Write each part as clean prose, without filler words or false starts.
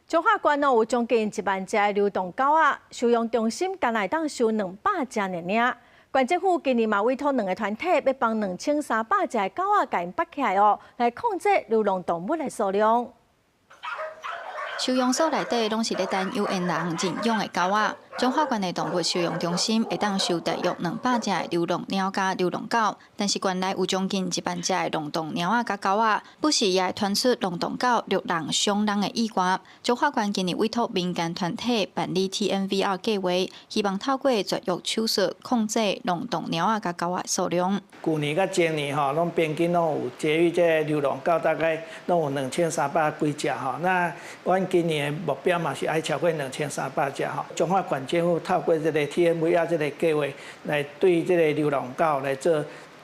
彰化縣哦有將近1萬隻流浪狗仔，收容中心干焦會當收200隻爾爾。縣政府今年嘛委託兩个團體，欲幫2300隻的狗仔共𪜶縛起來哦，來控制流浪動物的數量。收容所內底攏是咧等有緣人認養的狗仔。彰化縣的動物收容中心會當收大約200隻的流浪貓佮流浪狗，但是縣內有將近1萬隻的浪動貓仔佮狗仔，不時也會傳出浪動狗掠人傷人的意外。彰化縣今年委託民間團體辦理 TNVR 計劃，希望透過絕育手術控制浪動貓仔佮狗仔數量。舊年佮前年吼，攏平均攏有絕育這个流浪狗，大概攏有2300幾隻吼。那阮今年的目標嘛是愛超過2300隻吼。彰化縣政府透過這个 TNVR 這个計劃來對這个流浪狗來做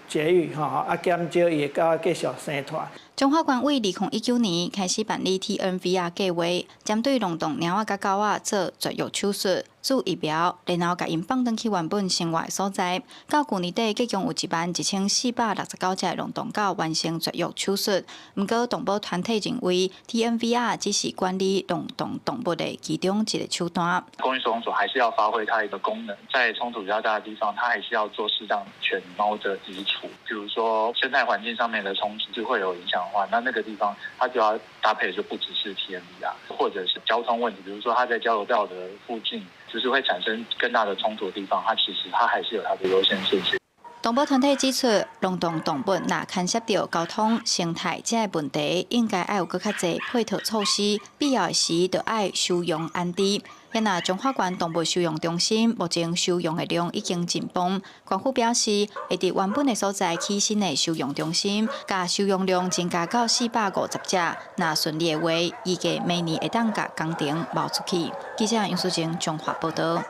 絕育吼，啊減少伊的狗仔繼續生湠。彰化縣為2019年開始辦理 TNVR 計劃，針對浪動貓仔佮狗仔做絕育手術、注疫苗，然後共𪜶放轉去原本生活的所在。到舊年底，總共有11,469隻浪動狗完成絕育手術。毋過，動保團體認為 TNVR 只是管理浪動動物的其中一个手段。公益收容所還是要發揮它一個功能，在衝突比較大的地方，它還是要做適當犬貓的移除。比如說生態環境上面的衝擊就會有影響的話，那那個地方它就要搭配就不只是 TNVR，或者是交通問題，比如說它在交流道的附近，就是會產生更大的衝突的地方，它其實它還是有它的優先順序。動保團體指出，浪動動物若牽涉著交通、生態這个問題，應該愛有閣較濟配套措施，必要的時就愛收容安置。若彰化縣動物收容中心目前收容的量已經緊繃，縣府表示會佇原本的所在起新的收容中心，共收容量增加到450隻。若順利的話，預計明年會當共工程冒出去。記者楊淑貞彰化報導。